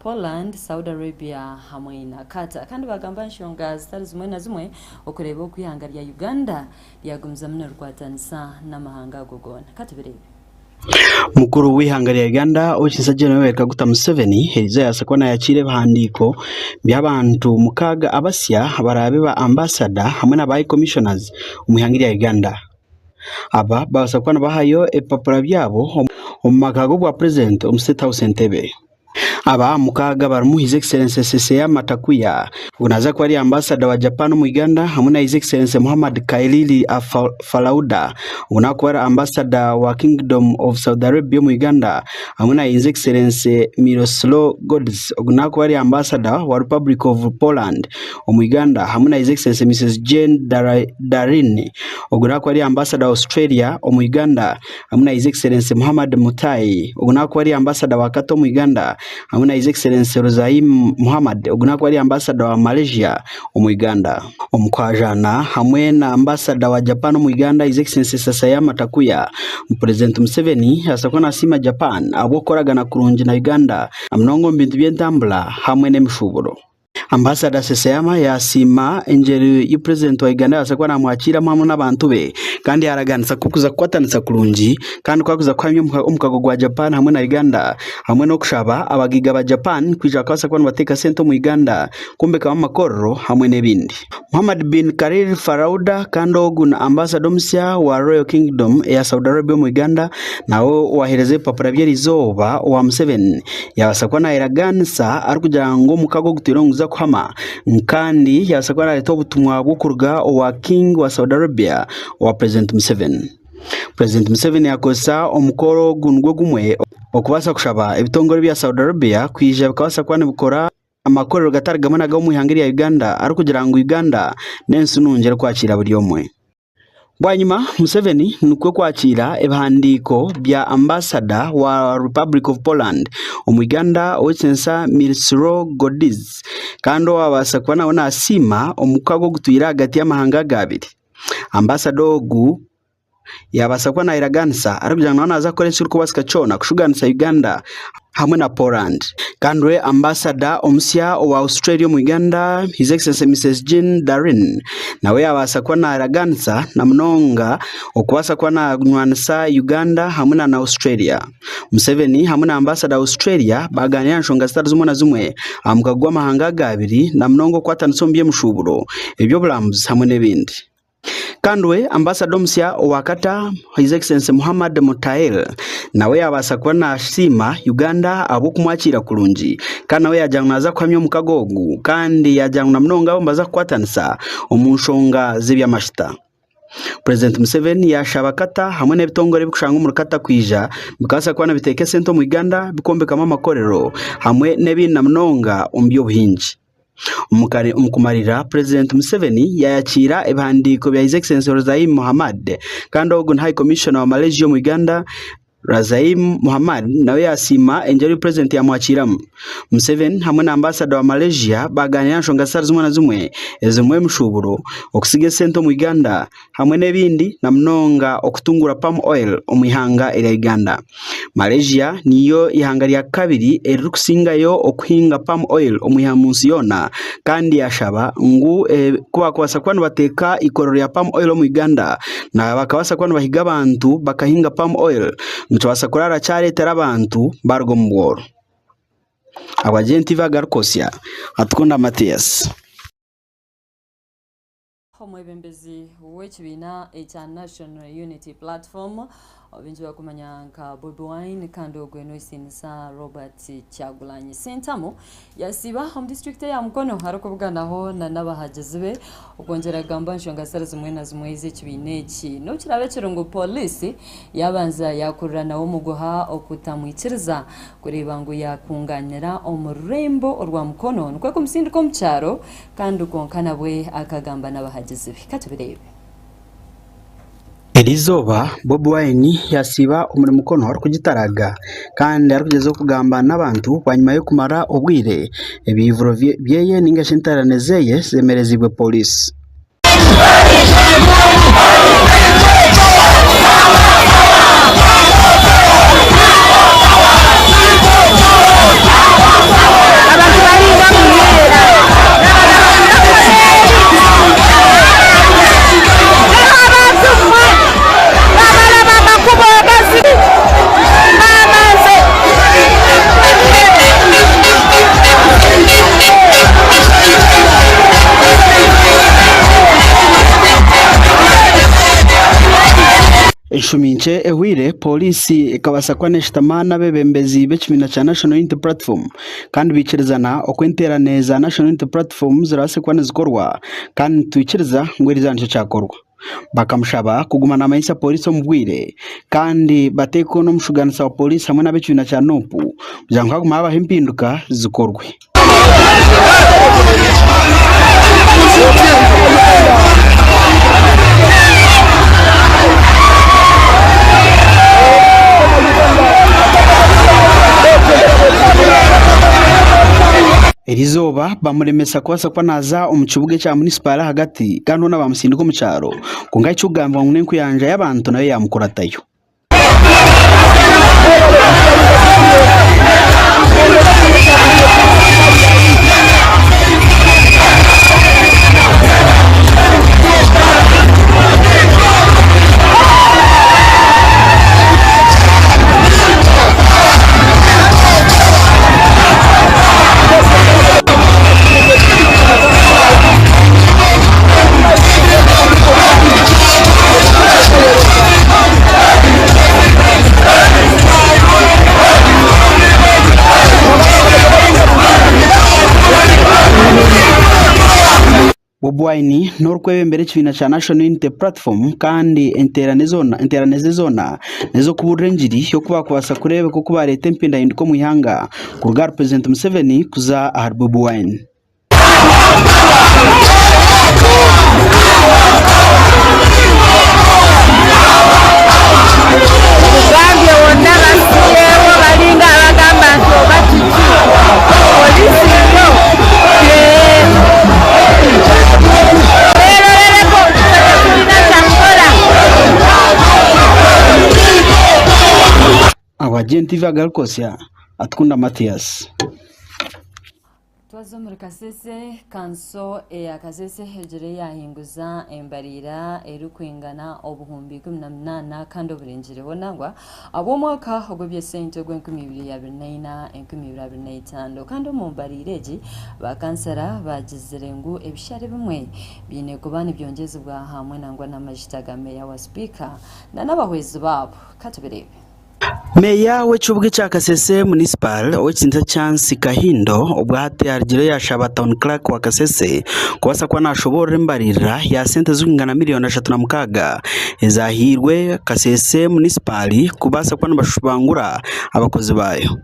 Poland, Saudi Arabia hamwe na Qatar kandi bagamba aha nshonga zitari zimwe na zimwe okureeba oku eihanga rya Uganda ryagumizamu nirikwatanisa n'amahanga ago goona. Katubireebe. Mukuru w'eihanga rya Uganda Owekitiinisa Gen Yoweri Kaguta Museveni eriizooba yaabaasa kuba naayakiira ebihandiiko by'abantu mukaaga abasya abaraabe ba ambasada hamwe na ba high commissioners omu ihanga rya Uganda. Aba baabaasa kuba nibahayo ebipapura byabo omu maka g'obwa purezidenti omu State House Entebbe. Aba mukaaga barimu His Excellency Seseyama Takuya, ogu naaza kuba ari Ambasada wa Japan omu Uganda hamwe na His Excellency Muhammad Khailili Falauda, ogu naakuba ari Ambasada wa Kingdom of Saudi Arabia omu Uganda hamwe na His Excellency Miroslaw Godz, ogu naakuba ari Ambasada wa Republic of Poland omu Uganda hamwe na His Excellency Mrs Jane Darin, ogu naakuba ari Ambasada wa Australia omu Uganda. hamwe na His Excellency Muhammad Mutai, ogu naakuba ari ambasada wa Qatar omu Uganda, hamwe na His Excellency Ruzaim Muhammad, ogu naakuba ari ambasada wa Malaysia omu Uganda. Omu kwajaana hamwe na ambasada wa Japan omu Uganda His Excellency Sasayama Takuya, Purezidenti Museveni yabaasa kuba nasiima Japan ahabw'okukoragana kurungi na Uganda na munonga omu bintu by'entambura hamwe n'emishuuburo. Ambasada Seseyama yaasiima engyeri ei Purezidenti wa Uganda yaabaasa kuba naamwakiiramu hamwe n'abantu be kandi yaaraganisa ku kuza kukwatanisa kurungi kandi ku arikuza kuhamya omukago gwa Japan hamwe na Uganda hamwe n'okushaba abagaiga ba Japan kwija bakabaasa kuba nibateeka sente omu Uganda kwombekamu amakorero hamwe n'ebindi. Muhammad bin Khalil Farauda kandi ogu ni ambasada omusya wa Royal Kingdom eya Saudi Arabia omu Uganda nawe owaheereza ebipapura by'erizooba owa Museveni yaabaasa kuba naayeraganisa arikugira ngu omukago ogutwire niguza kuhama kandi yaabaasa kuba naareeta obutumwa bw'okuruga owa King wa Saudi Arabia owa Purezidenti Museveni. Purezidenti Museveni yaakozesa omukoro ogu nigwo gumwe okubaasa kushaba ebitongore bya Saudi Arabia kwija bikabaasa kuba nibikora amakorero gatari gamwe na gamwe omu ihanga erya Uganda arikugira ngu Uganda n'ensi nungi erikwakiira buri omwe. Bwanyima Museveni nikwo kwakiira ebihandiiko bya ambasada wa Republic of Poland omu Uganda Owekitiinisa Miroslaw Godiz kandi owabaasa kuba nawe nasiima omukago ogutwire ahagati y'amahanga aga abiri. Ambasada ogu yaabaasa kuba naayeraganisa arikugira ngu nawe naaza kukora ekirikubaasika kyona kushugaanisa Uganda hamwe na Poland. Kandi we ambasada omusya owa Australia omu Uganda, His Excellency Mrs Jean Darin nawe yaabaasa kuba naaraganisa na munonga okubaasa kuba naanywanisa Uganda hamwe na Australia. Museveni hamwe na ambasada wa Australia baagaaniira aha nshonga zitari zimwe na zimwe aha mukago gw'amahanga aga abiri na munonga okukwatanisa omu by'emishuuburo, eby'oburambuzi hamwe n'ebindi. Kandi we ambasada omusya owa Qatar, His Excellency Muhammad Mutail nawe yabaasa kuba nasiima Uganda ahabw'okumwakiira kurungi kandi nawe yaagira ngu naaza kuhamya omukago ogu kandi yaagira ngu na munonga bo nibaza kukwatanisa omu nshonga z'eby'amajuta. Purezidenti Museveni yaashaba Qatar hamwe n'ebitongore ebirikushangwa omuri Qatar kwija bikabaasa kuba nibiteeka esente omu Uganda bikombekamu amakorero hamwe n'ebindi na munonga omu by'obuhingi. Omu kumarira, Purezidenti Museveni yaayakiira ebihandiiko bya His Excellency Rozaim Mohamad kandi ogu ni High Commissioner wa Malaysia omu Uganda. Razaim Mohamad nawe yaasiima engyeri ei Purezidenti yaamwakiiramu. Museveni hamwe na Ambasada wa Malaysia baagaaniira aha nshonga zitari zimwe na zimwe ezirimu emishuuburo, okutsiga esente omu Uganda hamwe n'ebindi na munonga okutunguura Palm Oil omu ihanga erya Uganda. Malaysia niyo ihanga rya kabiri eririkusingayo okuhinga Palm Oil omu nsi yoona kandi yashaba ngu ku bakubaasa kuba nibateeka eikorero rya Palm Oil omu Uganda bakabaasa kuba nibahiga abantu bakahinga Palm Oil nikibaasa kuraara kyareetera abantu baruga omu bworo. Ahabwa GNTV agarikwotsya, Atukunda Mathias. Omwebembezi w'ekibiina ekya National Unity Platform baingi barikumanya nka Bobi Wine kandi ogwe n'oisiinisa Robert Kyagulanyi Ssentamu yasiiba omu disiturikiti eya Mukono arikubuganaho n'abahagizi be okwongyera kugamba aha nshonga zitari zimwe na zimwe ez'ekibiina eki. N'obu kiraabe kiri ngu pooriisi yaabanza yaakurira nawe omuguha okutamwikiriza kureeba ngu yaakungaanira omu rurembo orwa Mukono nikwo kumutsindika omu kyaro Kandi kwonka nabwe akagamba n'abahagizi be. Ka tubireebe. Eriizooba, Bobi Wine yasiiba omuri Mukono arikugitaraga kandi arikugyezaho kugamba n'abantu bwanyima y'okumara obwire ebiivuro byeye ninga shi enteerane zeye zemereziibwe pooriisi. Enshumi nkye ehweire, Pooriisi ekabaasa kuba neeshutama n'abeebembezi b'ekibiina kya National Unity Platform kandi baikirizana oku enteerane za National Unity Platform zirabaase kuba nizikorwa kandi nitwikiriza ngu eriizooba nikyo kyakorwa. Bakamushaba kuguma naamanyisa Pooriisi omu bwire kandi bateekeho n'omushugaanisa wa Pooriisi hamwe n'ab'ekibiina kya NUP kugira ngu haguma habaho empinduka zikorwe. Erizooba bamuremesa kubaasa kuba naaza omu kibuga ekya munisipaali ahagati kandi hoona bamutsindika omu kyaro kwonka ekirikugambwa ngu n'enkuyanja y'abantu nayo yaamukuratayo. Bobi Wine n'orikwebembera ekibiina kya National Unity Platform kandi enteerane zoona enteerane ze zoona n'ez'okubuurira engiri y'oku baakubaasa kureebeka oku baareeta empindahinduka omu ihanga kuruga ahari Purezidenti Museveni kuza ahari Bobi Wine. Nkugambye wonna basiyeewo balinga abagamba nti oba kiki poliisi yo Beerorereko ffe tetulina kyakukola. Ahabwa GNTV agarikosya, Atukunda Mathias. Twaza omuri Kasese, Kanso eya Kasese egire yahinguza embariira erikwingana obuhumbi 18 kandi oburengireho nangwa ahabw'omwaka ogw'eby'esente ogw'enkumi ibiri abiri na ina, enkumi ibiri abiri na itaano kandi omu mbariira egi ba kansara bagizire ngu ebishare ebimwe biine kuba nibyongyezibwa hamwe nangwa n'amajita ga meeya wa sipiika na n'abahwezi baabo. Katubireebe. Meeya w'ekibuga ekya Kasese Municipal, Ow'ekitinisa Chance Kahindo obwahati arugireyo yashaba Town Clerk wa Kasese kubaasa kuba nashoboorora embariirira ya sente zirikwingana miriyoni 36 ezahairwe Kasese Municipal kubaasa kuba nibashubangura abakozi baayo.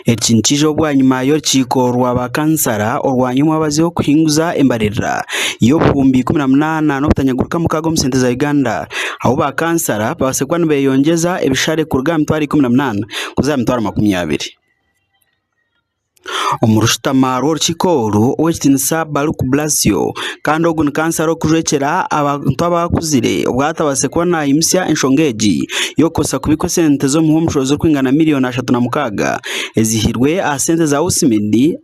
Eki nikiija bwanyima y'orukiiko rwa bakansara orwanyomwabazi okuhinguza embaririra y'obuhumbi 18 n'obutanyaguruka mukaaga omu sente za Uganda ahu bakansara babaasize kuba nibeyongyeza ebishare kuruga aha mitwaro 18 kuza aha mitwaro 20. Omu rushutama rw'orukiiko oru, Ow'ekitiinisa Baluku Blasio kandi ogu ni kansara orikujwekyera abantu abakuzire obu atabaasize kuba nayimutsya enshonga egi y'okukozesa kubi kw'esente z'omuha omushozi orikwingana miriyoni 36 ezihirwe aha sente za USMID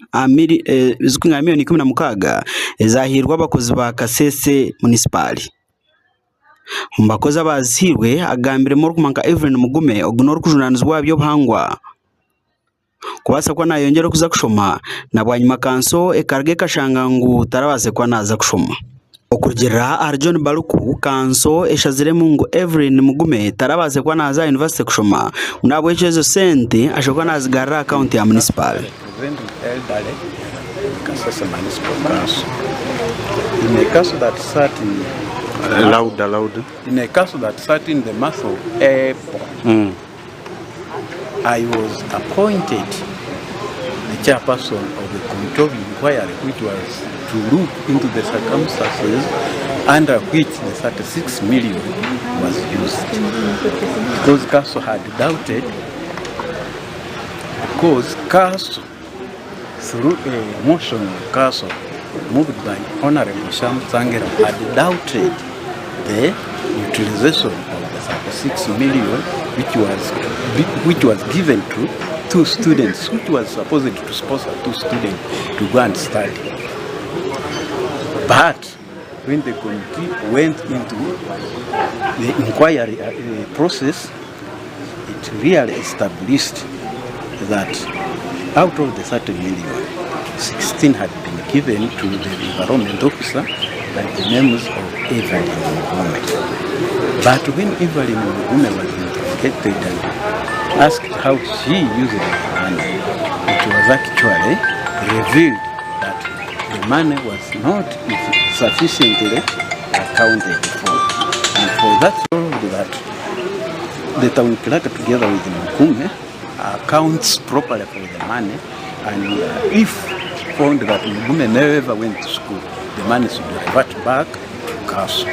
ezirikwingana miriyoni 16 ezahairwe abakozi ba Kasese munisipaali. Omu bakozi abazihirwe agambiremu orikumanywa nka Evelyn Mugume ogu n'orikujunanizibwa aha by'obuhangwa. Kubaasa kuba naayongyera okuza kushoma na bwanyima kanso ekaruga ekashanga ngu tarabaase kuba naaza kushoma. Okurugiirira ahari John Baluku, kanso eshaziremu ngu Evelyn Mugume tarabaase kuba naaza aha yunivasite kushoma ngu n'ahabw'ekyo ezo sente ashobora kuba naazigarura aha akawunti ya munisipaali. I was appointed the chairperson of the committee of inquiry which was to look into the circumstances under which the 36 million was used. Because council had doubted, because council, through a motion of council moved by Honorable Sham Tsangira, had doubted the utilization of the 36 million which was, which was given to two students, which was supposed to sponsor two students to go and study. But when the committee went into the inquiry process, it really established that out of the 30 million, 16 had been given to the environment officer by the names of Evelyn Mugume. But when Evelyn Mugume was interrogated and asked how she used the money, it was actually revealed that the money was not sufficiently accounted for. And for that solved that the town clerk together with Mugume accounts properly for the money and if found that Mugume never went to school, the money should revert back to council.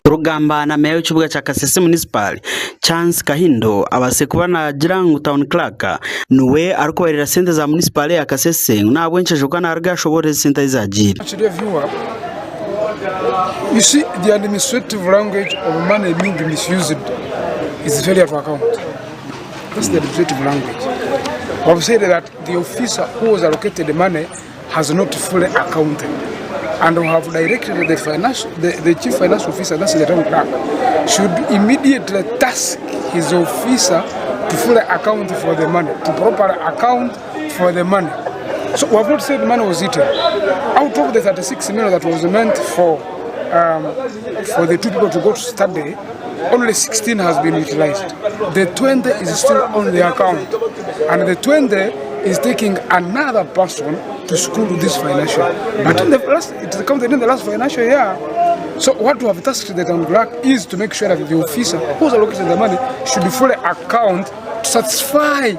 Rugamba na meeya w'ekibuga kya Kasese Municipal, Chance Kahindo abaasize kuba naagira ngu Town Clerk niwe arikubarira sente za munisipaali ya Kasese ngu n'ahabw'enki aije kuba naaruga ashoboorora ezi sente ahi zaagiire. You see, the administrative language of money being misused is failure to account. That's the administrative language. We have said that the officer who was allocated the money has not fully accounted. And we have directed the, financial, the, the chief financial officer, that's the town clerk, should immediately task his officer to fully account for the money, to properly account for the money. So we have not said money was eaten. Out of the 36 million that was meant for for the two people to go to study, only 16 has been utilized. The 20 is still on the account. And the 20 is taking another person to school this financial. But in the last, it is counted in the last financial year. So what we have tasked the town clerk is to make sure that the officer who's allocated the money should fully account to satisfy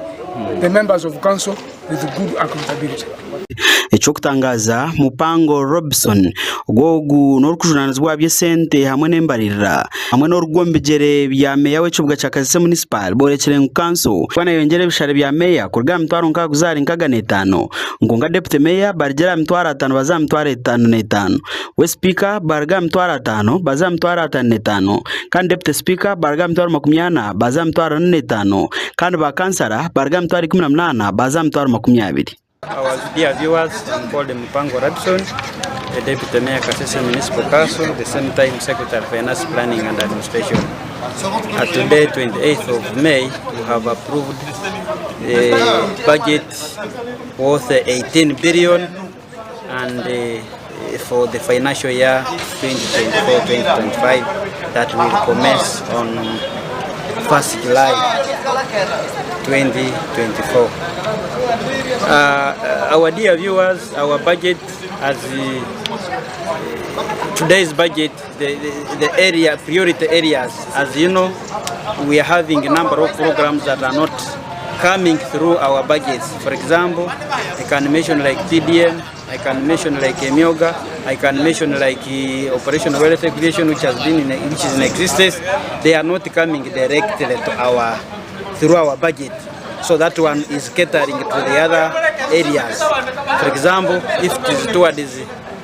the members of council with good accountability. Eky'okutangaaza, Mupango Robson ogu ogu n'orikujunaanizibwa aha by'esente hamwe n'embaririra hamwe n'orugwa omu bigyere bya meeya w'ekibuga kya Kasese Municipal boorekire ngu kanso kuba neyongyera ebishare bya meeya kuruga aha mitwaro nkaaga kuza ahari nkaaga n'etaano ngu nka deputy meeya barugyere aha mitwaro ataano baze aha mitwaro etaano n'etaano we sipiika baruge aha mitwaro ataano baze aha mitwaro ataano n'etaano kandi deputy sipiika baruge aha mitwaro 40 baze aha mitwaro ana n'etaano kandi ba kansara baruge aha mitwaro 18 baze aha mitwaro 20. Our dear viewers, I'm called Mupango Rabson, the Deputy Mayor Kasese Municipal Council, the same time Secretary Finance Planning and Administration. Today, 28th of May, we have approved the budget worth 18 billion and for the financial year 2024-2025 that will commence on 1st July 2024. Our dear viewers, our budget as today's budget, the area priority areas, as you know, we are having a number of programs that are not coming through our budgets. For example, I can mention like PDM, I can mention like Emyooga, I can mention like Operation Wealth Creation, which has been in, which is in existence. They are not coming directly to our through our budget. So that one is catering to the other areas. For example, if it is towards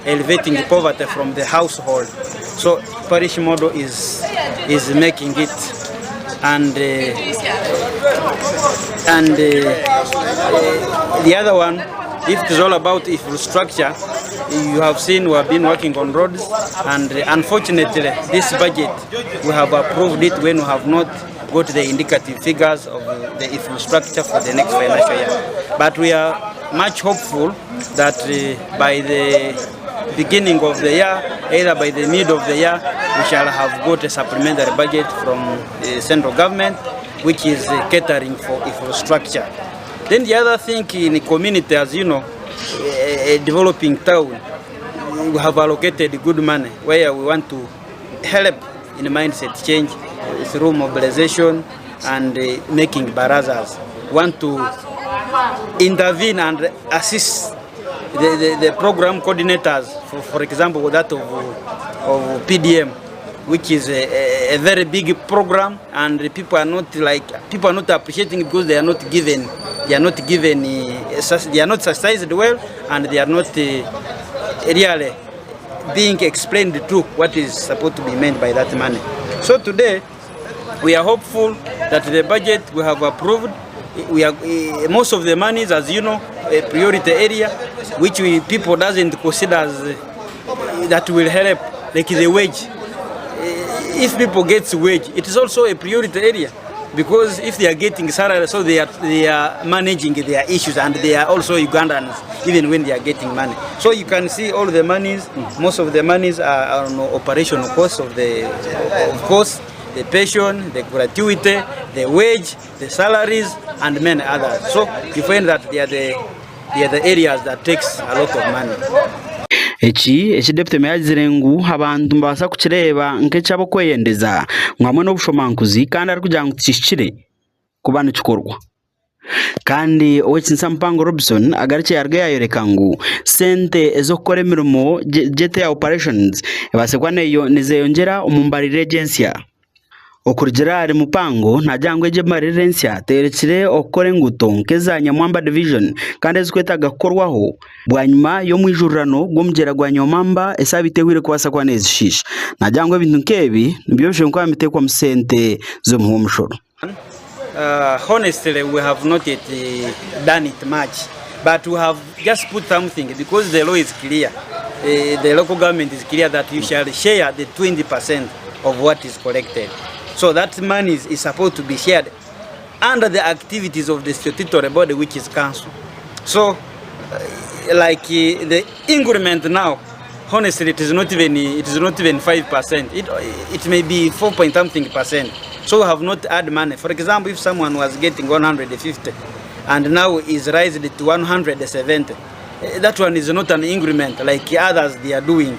elevating poverty from the household, so parish model is making it, and the other one, if it is all about infrastructure, you have seen we have been working on roads, and unfortunately, this budget we have approved it when we have not got the indicative figures of the infrastructure for the next financial year. But we are much hopeful that by the beginning of the year, either by the mid of the year, we shall have got a supplementary budget from the central government, which is catering for infrastructure. Then the other thing in the community, as you know, a developing town, we have allocated good money where we want to help in mindset change through mobilization and making barazas. Want to intervene and assist the program coordinators, for example, that of PDM, which is a very big program, and the people are not like people are not appreciating it because they are not subsidized well, and they are not really being explained to what is supposed to be meant by that money. So today, we are hopeful that the budget we have approved, we are, most of the monies, as you know, a priority area, which we people doesn't consider as that will help, like the wage. If people get wage, it is also a priority area. Because if they are getting salary, so they are, they are managing their issues and they are also Ugandans, even when they are getting money. So you can see all the monies, most of the monies are on operational costs of the, of course, the pension, the gratuity, the wage, the salaries, and many others. So you find that they are the, they are the areas that takes a lot of money. Eki eki Deputy Meya agizire ngu abantu nibabaasa kukireeba nk'eky'ab'okweyendeza ngu hamwe n'obushomankuzi kandi arikugira ngu tikihikire kuba nikikorwa. Kandi Ow'ekitinisa Mpango Robson agarukire yaruga yayoreka ngu sente ez'okukora emirimo gyete ya operations ebaase kuba nizeyongyera omu mbarira egi ensya. Okurugiirira ahari Mupango naagira ngu egi embarira ensya teyorekire okukora enguuto nk'eza Nyamwamba Division kandi ezirikwetaaga kukorwaho bwanyima y'omwijurirano gw'omugyera gwa Nyamwamba esaabiiti ehweire kubaasa kuba neezishiisha. Naagira ngu ebintu nk'ebi nibyo bishemereire kuba nibiteekwamu sente z'omuhi w'omushoro. Honestly we have not yet done it much but we have just put something because the law is clear the local government is clear that you shall share the 20% of what is collected so that money is, is supposed to be shared under the activities of the statutory body which is council so like the increment now honestly it is not even it is not even 5% it, it may be 4 point something percent so we have not add money for example if someone was getting 150 and now is raised to 170 that one is not an increment like others they are doing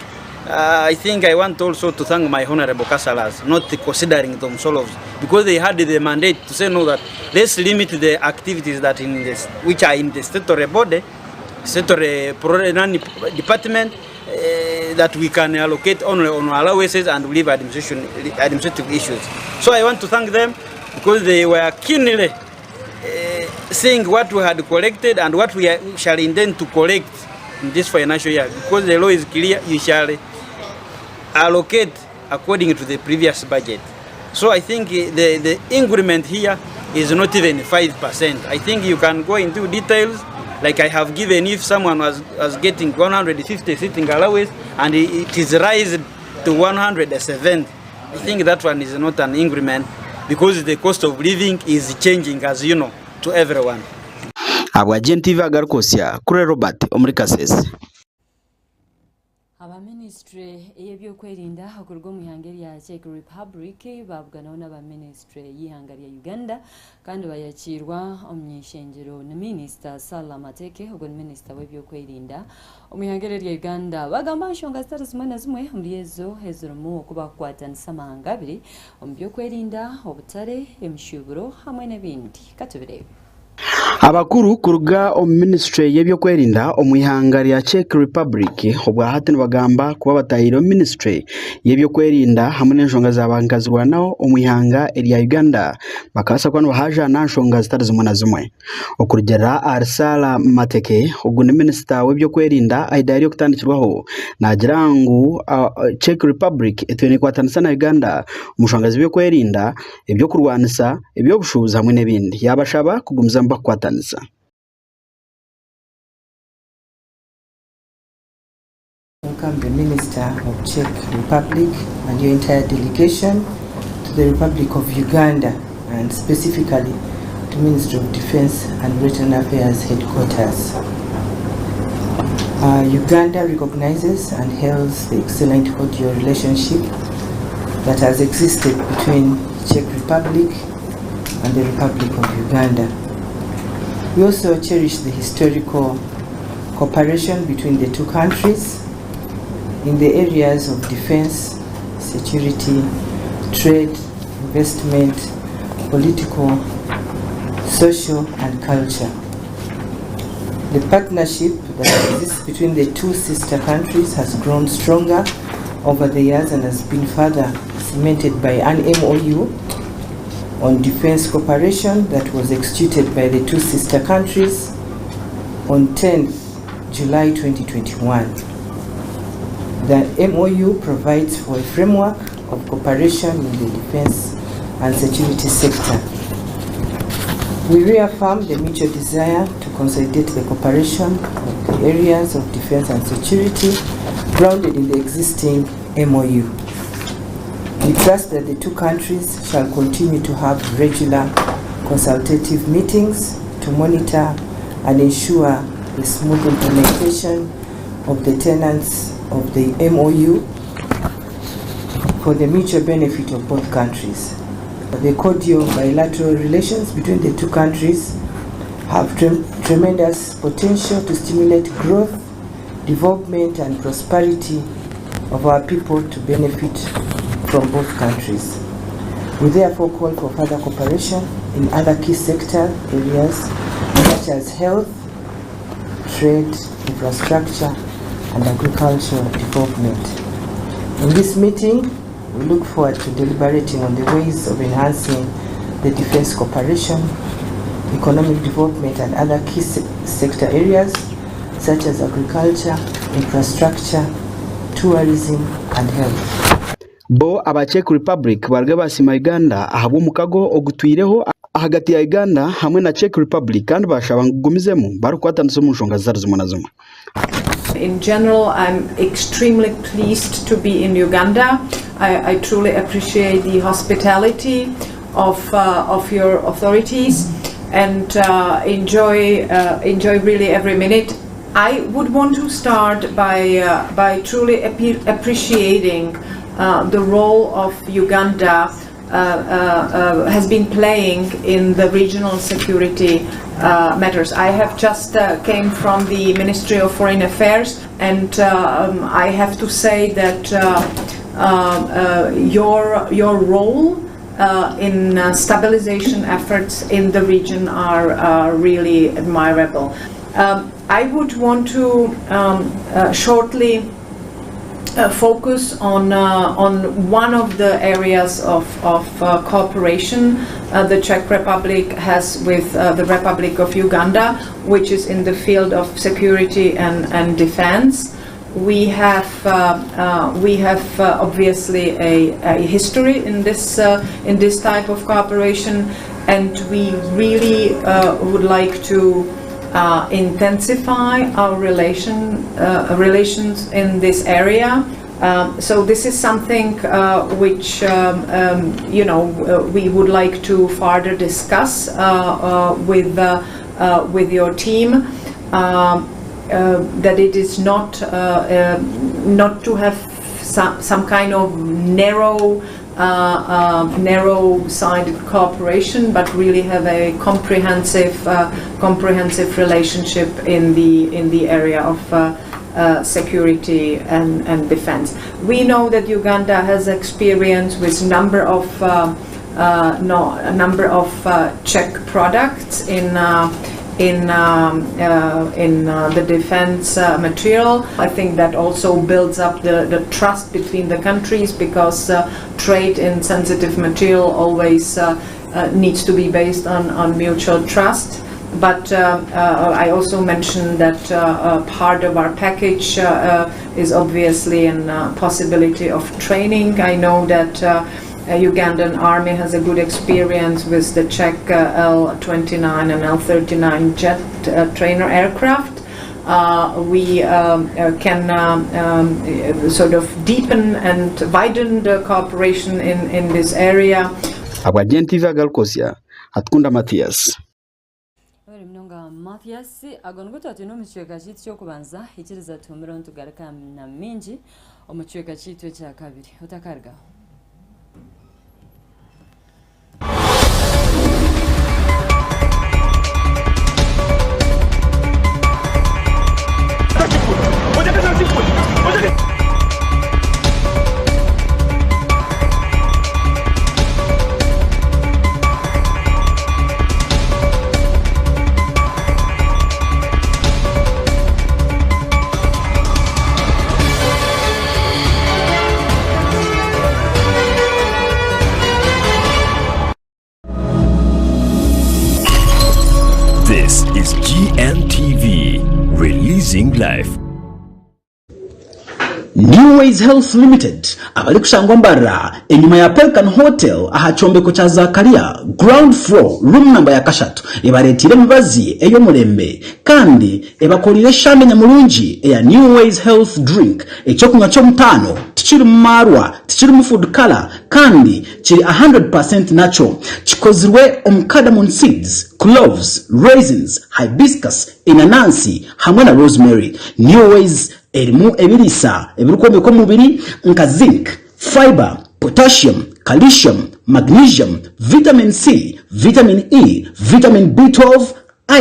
I think I want also to thank my honorable councillors not considering themselves because they had the mandate to say no that let's limit the activities that in this which are in the statutory body statutory department that we can allocate only on allowances and leave administration administrative issues. So I want to thank them because they were keenly seeing what we had collected and what we shall intend to collect in this financial year. Because the law is clear, you shall allocate according to the previous budget. So I think the, the increment here is not even 5%. I think you can go into details like I have given if someone was, was getting 150 sitting allowance and it is raised to 170. I think that one is not an increment because the cost of living is changing as you know to everyone. Ahabwa GNTV agarikwotsya, Kure Robert omuri Kasese. Aba minisitule ey'ebyokwerinda okuruga omu ihanga erya Czech Republic baabuganaho n'aba minisitule y'eihanga rya Uganda kandi bayakiirwa omuny'eishengyero ni minisita Sarah Mateke ogwo ni minisita w'ebyokwerinda omu ihanga eri erya Uganda. Bagamba aha nshonga zitari zimwe na zimwe omuri ezo ezirimu oku bakukwatanisa amahanga abiri omu by'okwerinda, obutare, emishuuburo hamwe n'ebindi. Katubireebe. Abakuru kuruga omu minisitule y'ebyokwerinda omu ihanga rya Czech Republic obwahati nibagamba kuba batahire omu minisitule y'ebyokwerinda hamwe n'enshonga za bankazirwanaho omu ihanga erya Uganda bakabaasa kuba nibahajaana aha nshonga zitari zimwe na zimwe. Okurugiirira ahari Sarah Mateke ogu ni minisita w'ebyokwerinda aha idaara ery'okutandikirwaho naagira ngu Czech Republic etwire nekwatanisa na Uganda omu nshonga z'ebyokwerinda eby'okurwanisa, eby'obushuubuzi hamwe n'ebindi. Yaabashaba kugumizamu barikukwatanisa. Welcome the Minister of Czech Republic and your entire delegation to the Republic of Uganda and specifically to Ministry of Defense and Veteran Affairs Headquarters. Uganda recognizes and hails the excellent cordial relationship that has existed between Czech Republic and the Republic of Uganda. We also cherish the historical cooperation between the two countries in the areas of defense, security, trade, investment, political, social, and culture. The partnership that exists between the two sister countries has grown stronger over the years and has been further cemented by an MOU on defense cooperation that was executed by the two sister countries on 10th July 2021. The MOU provides for a framework of cooperation in the defense and security sector. We reaffirm the mutual desire to consolidate the cooperation of the areas of defense and security grounded in the existing MOU. We trust that the two countries shall continue to have regular consultative meetings to monitor and ensure the smooth implementation of the tenants of the MOU for the mutual benefit of both countries. The cordial bilateral relations between the two countries have tremendous potential to stimulate growth, development and prosperity of our people to benefit from both countries. We therefore call for further cooperation in other key sector areas such as health, trade, infrastructure and agricultural development. In this meeting, we look forward to deliberating on the ways of enhancing the defense cooperation, economic development and other key sector areas such as agriculture, infrastructure, tourism and health. Bo aba Czech Republic baruga baasiima Uganda ahabw'omukago ogutwireho ahagati ya Uganda hamwe na Czech Republic kandi baashaba ngu gugumizemu barikukwatanisa omu nshonga zitari zimwe na zimwe. In general, I'm extremely pleased to be in Uganda. I, I truly appreciate the hospitality of, uh, of your authorities and uh, enjoy, uh, enjoy really every minute. I would want to start by, uh, by truly appreciating uh, the role of Uganda uh, uh, has been playing in the regional security uh, matters. I have just came from the Ministry of Foreign Affairs and um, I have to say that your, your role in stabilization efforts in the region are uh, really admirable. Um, I would want to um, shortly uh, focus on uh, on one of the areas of, of uh, cooperation the Czech Republic has with the Republic of Uganda, which is in the field of security and, and defense. We have we have obviously a, a history in this in this type of cooperation, and we really would like to uh, intensify our relation, uh, relations in this area. Um, so this is something uh, which um, um, you know uh, we would like to further discuss uh, uh, with with your team. Um, that it is not not to have some, some kind of narrow uh, uh, narrow-sided cooperation, but really have a comprehensive, uh, comprehensive relationship in the in the area of uh, uh, security and, and defense. We know that Uganda has experience with number of uh, no, a number of Czech products in in um, uh, in uh, the defense uh, material. I think that also builds up the, the trust between the countries because trade in sensitive material always needs to be based on, on mutual trust. But uh, uh, I also mentioned that uh, part of our package is obviously a possibility of training. I know that Ugandan army has a good experience with the Czech L-29 and L-39 jet trainer aircraft. Uh, we um, uh, can um, um, sort of deepen and widen the cooperation in, in this area. Abwa GNTV Agalkozia, Atukunda Mathias. Webare munonga Mathias, ago nigo twatwine omu kicweka kyaitu ky'okubanza, ikiriza tuhumire nitugaruka na mingi omu kicweka kyaitu ekyakabiri. Otakarugaho. This is GNTV, releasing life. New Ways Health Limited abarikushangwa Mbarara enyima ya Pelican Hotel aha kyombeko kya Zakaria ground floor room number ya kashatu ebareetiire emibazi ey'omurembe kandi ebakoreire eshande nyamurungi eya New Ways Health Drink ekyokunywa ky'omutaano. Tikirimu maarwa, tikirimu food colour kandi kiri a hundred percent natural. Kikozirwe omu cardamon seeds, cloves, raisins, hibiscus, enanansi hamwe na rosemary. New Ways erimu ebiriisa ebirikwombeka omubiri nka zinc, fibre, potassium, calcium, magnesium, vitamin C, vitamin E, vitamin B12,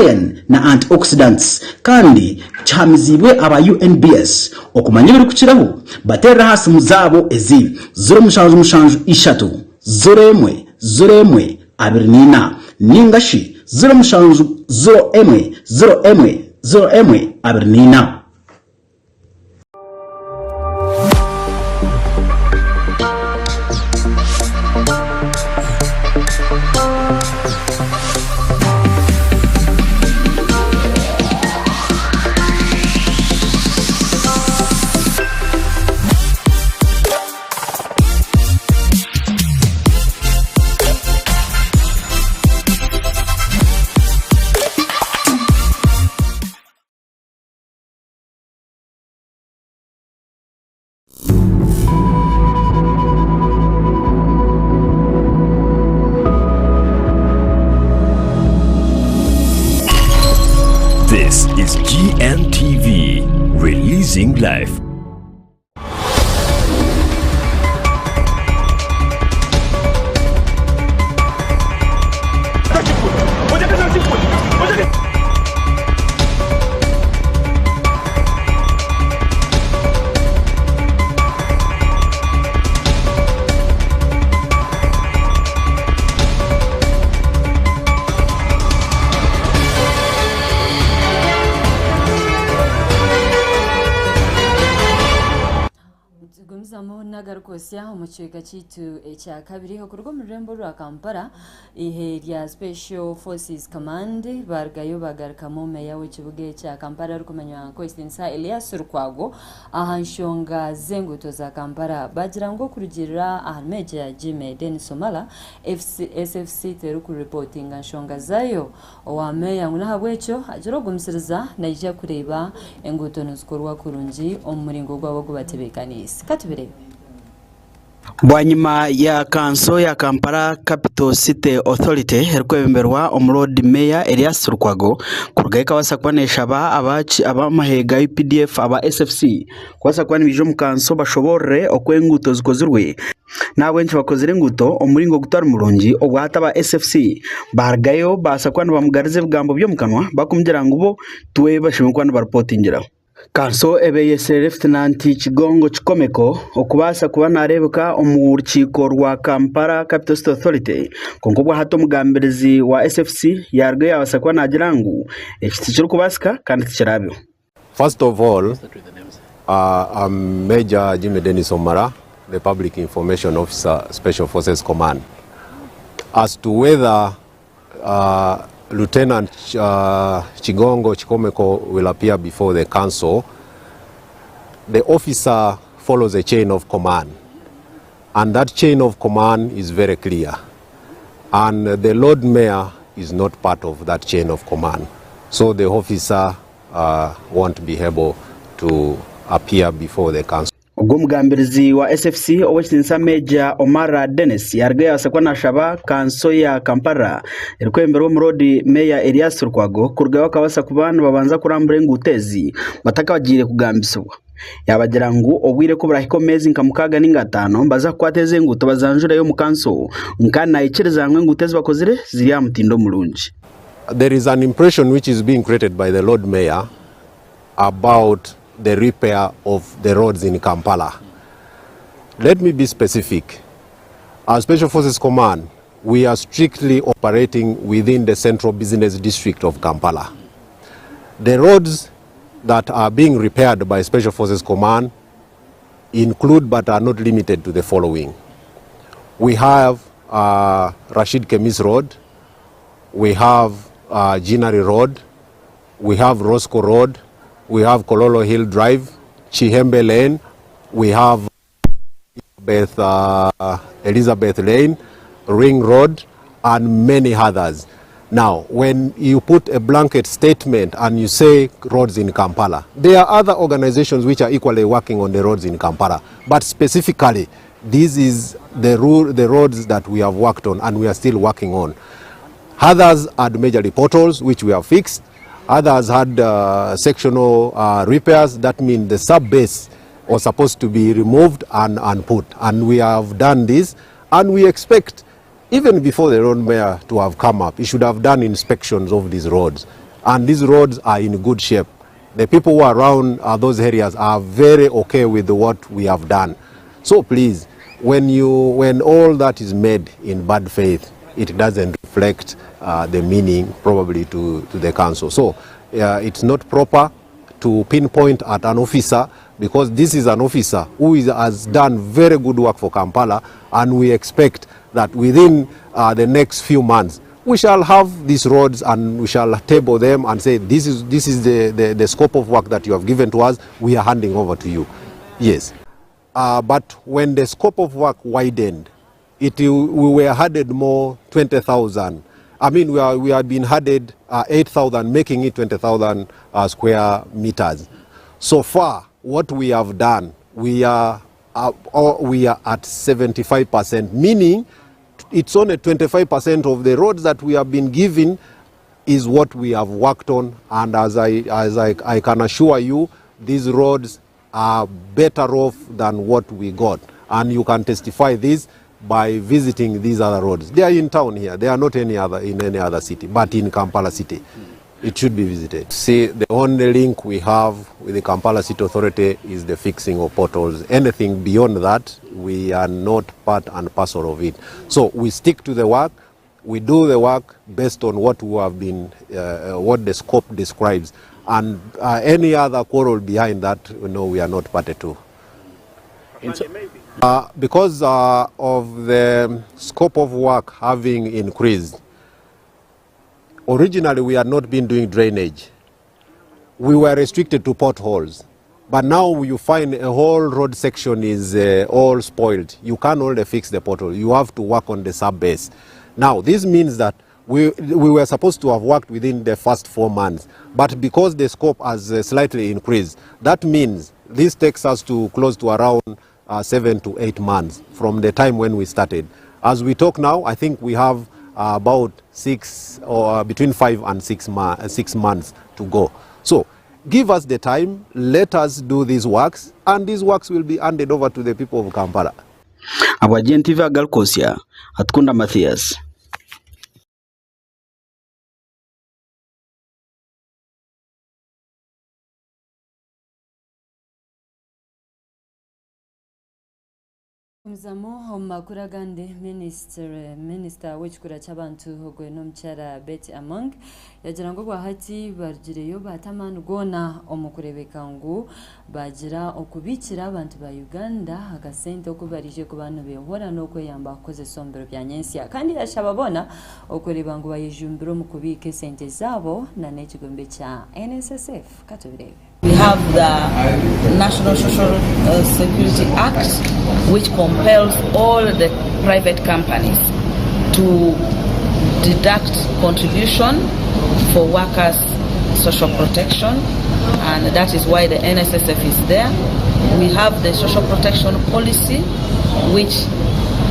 iron na antioxidants kandi kihamiziibwe aba UNBS. Okumanya ebirikukiraho, bateerere aha simu zaabo ezi, 0773 01 01 24 ninga shi 0701 01 01 24. This is GNTV, releasing life. Nitugumizamu n'agarikwotsya omu kicweka kyaitu ekya kabiri okuruga omu rurembo rwa Kampala eihe rya Special Forces Command barugayo bagarukamu meeya w'ekibuga ekya Kampala arikumanywa nka Owekitinisa Elias Lukwago aha nshonga z'enguuto za Kampala bagira ngu okurugiirira ahari Major Jimmy Denis Omala SFC terikuripotinga nshonga zaayo Owa meeya ngu n'ahabw'ekyo agire ogumisiriza naija kureeba enguuto nizikorwa kurungi omu muringo gwabo ogu batebeekaniise. Ka tubireebe. Bwanyima ya kanso ya Kampala Capital City Authority erikwebemberwa omuroodi meeya Erias Lukwago kurugayo ekabaasa kuba neshaba ab'amahe ga UPDF aba SFC kubaasa kuba nibaija omu kanso bashoboorore oku enguuto zikozirwe N'ahabw'enki bakozire enguuto omu muringo gutari murungi obwo hati aba SFC baarugayo babaasa kuba nibamugariza ebigambo by'omu kanwa barikumugira ngu bo tiwe bashemereire kuba nibaripotingiraho. Kanso eba eyetsire Lefutinanti Kigongo Kikomeko okubaasa kuba naareebeka omu rukiiko rwa Kampala Capital City Authority kwonka obwo hati omugambirizi wa SFC yaarugayo yaabaasa kuba naagira ngu eki tikirikubaasika kandi tikiraabeho. First of all, I'm Major Jimmy Dennis Omara, the Public Information Officer, Special Forces Command. As to whether Lieutenant Kigongo Kikomeko will appear before the council, the officer follows a chain of command. And that chain of command is very clear. And the Lord Mayor is not part of that chain of command. So the officer uh, won't be able to appear before the council. Ogwo omugambirizi wa SFC Ow'ekitiinisa Major Omara Dennis yaruga yabaasa kuba nashaba kanso ya Kampala erikwebemberwa omuroodi Meeya Erias Lukwago kurugayo bakabaasa kuba nibabanza kurambura enguuto ezi batakabagiire kugambisibwa. Yaabagira ngu obwire ku burahika omu meezi nka mukaaga ninga ataano nibaza kukwata ezi enguuto bazanjureyo omu kanso kandi naikiriza ngu enguuto ezi bakozire ziri aha mutindo murungi. There is an impression which is being created by the Lord Mayor about the repair of the roads in Kampala. Let me be specific. Our Special Forces Command, we are strictly operating within the Central Business District of Kampala. The roads that are being repaired by Special Forces Command include but are not limited to the following. We have Rashid Kemis Road, we have Ginnery Road, we have Roscoe Road, we have Kololo Hill Drive, Chihembe Lane, we have Elizabeth, Elizabeth Lane, Ring Road, and many others. Now, when you put a blanket statement and you say roads in Kampala, there are other organizations which are equally working on the roads in Kampala. But specifically, this is the, the roads that we have worked on and we are still working on. Others had majorly potholes, which we have fixed. Others had sectional repairs. That means the sub-base was supposed to be removed and put. And we have done this. And we expect, even before the road mayor to have come up, he should have done inspections of these roads. And these roads are in good shape. The people who are around those areas are very okay with what we have done. So please, when all that is made in bad faith, it doesn't reflect the meaning probably to the council. So it's not proper to pinpoint at an officer, because this is an officer who has done very good work for Kampala, and we expect that within the next few months we shall have these roads and we shall table them and say this is the scope of work that you have given to us, we are handing over to you. Yes. But when the scope of work widened, we were added more 20,000. I mean, we have been added 8,000, making it 20,000 square meters. So far, what we have done, we are at 75%, meaning it's only 25% of the roads that we have been given is what we have worked on. And as I can assure you, these roads are better off than what we got. And you can testify this by visiting these other roads. They are in town here. They are not any other in any other city, but in Kampala city. It should be visited. See, the only link we have with the Kampala City Authority is the fixing of potholes. Anything beyond that, we are not part and parcel of it. So we stick to the work. We do the work based on what we have been, what the scope describes. And any other quarrel behind that, no, we are not party to. Because of the scope of work having increased, originally we had not been doing drainage. We were restricted to potholes. But now you find a whole road section is all spoiled. You can't only fix the pothole, you have to work on the sub base. Now, this means that we were supposed to have worked within the first 4 months, but because the scope has slightly increased, that means this takes us to close to around 7 to 8 months from the time when we started. As we talk now, I think we have about 6 or between 5 and 6 months to go. So give us the time, let us do these works, and these works will be handed over to the people of Kampala. Abwa GNTV Agalkosia Atkunda Mathias. Muzamu omu makuru agandi, minisita w'ekikura ky'abantu ogwe n'omukyara Betty Among yagira ngu obwahati barugireyo baata amaani goona omu kureebeka ngu bagira okubiikira abantu ba Uganda akasente oku barije kuba nibehora n'okweyamba kukozesa omu biro bya nyentsya, kandi yashaba boona okureeba ngu bayejumbira omu kubiika esente zaabo na n'ekigombe kya NSSF. Katubireebe. We have the National Social Security Act, which compels all the private companies to deduct contribution for workers' social protection, and that is why the NSSF is there. We have the social protection policy, which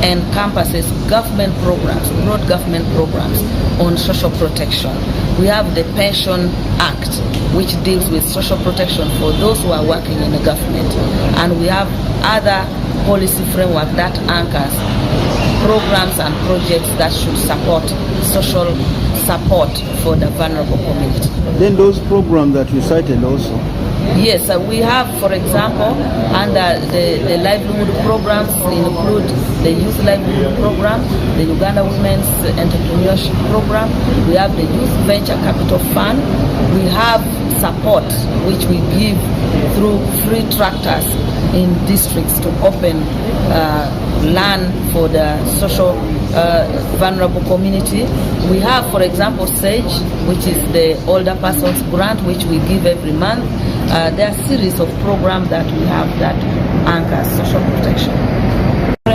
encompasses government programs, broad government programs on social protection. We have the Pension Act, which deals with social protection for those who are working in the government. And we have other policy framework that anchors programs and projects that should support social support for the vulnerable community. Then those programs that you cited also. Yes, we have, for example, under the livelihood programs include the Youth Livelihood Program, the Uganda Women's Entrepreneurship Program, we have the Youth Venture Capital Fund, we have support which we give through free tractors in districts to open land for the social vulnerable community. We have, for example, SAGE, which is the older persons grant, which we give every month. There are series of programs that we have that anchor social protection.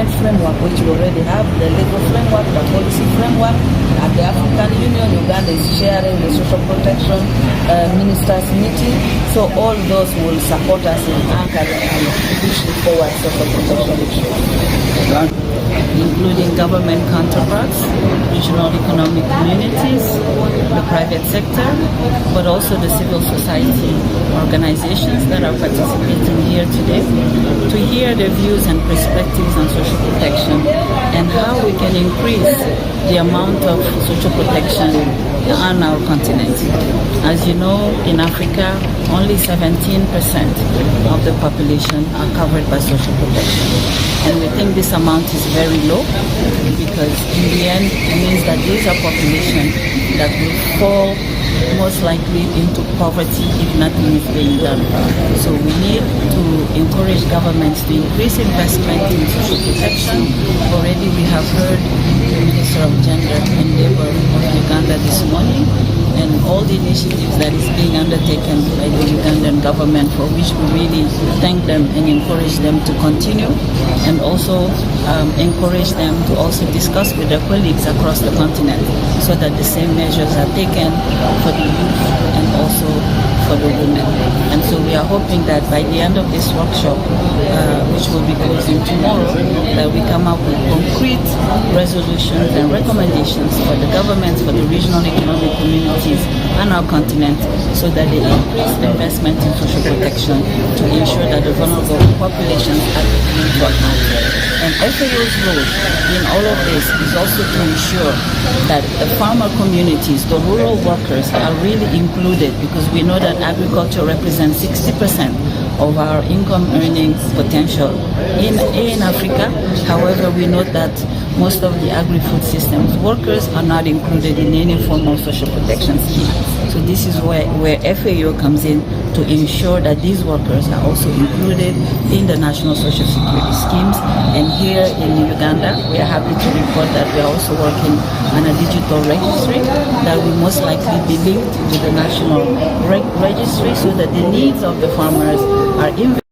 current framework which we already have, the legal framework, the policy framework. At the African Union, Uganda is chairing the social protection ministers meeting. So all those will support us in anchoring and pushing forward social protection issues. Including government counterparts, regional economic communities, the private sector, but also the civil society organizations that are participating here today to hear their views and perspectives on social protection and how we can increase the amount of social protection on our continent. As you know, in Africa, only 17% of the population are covered by social protection. And we think this amount is very low because in the end it means that these are population that will fall most likely into poverty if nothing is being done. So we need to encourage governments to increase investment in social protection. Already we have heard the Minister of Gender and Labor of Uganda this morning and all the initiatives that is being undertaken by the Ugandan government, for which we really thank them and encourage them to continue, and also encourage them to also discuss with their colleagues across the continent so that the same measures are taken for the youth and also for the women. And so we are hoping that by the end of this workshop, which will be closing tomorrow, that we come up with concrete resolutions and recommendations for the governments, for the regional economic communities and our continent, so that they increase investment in social protection to ensure that the vulnerable populations are taken into account. And FAO's role in all of this is also to ensure that the farmer communities, the rural workers, are really included, because we know that agriculture represents 60% of our income earning potential in Africa. However, we know that most of the agri-food systems workers are not included in any form of social protection scheme. So this is where FAO comes in to ensure that these workers are also included in the national social security schemes. And here in Uganda, we are happy to report that we are also working on a digital registry that will most likely be linked to the national registry so that the needs of the farmers are in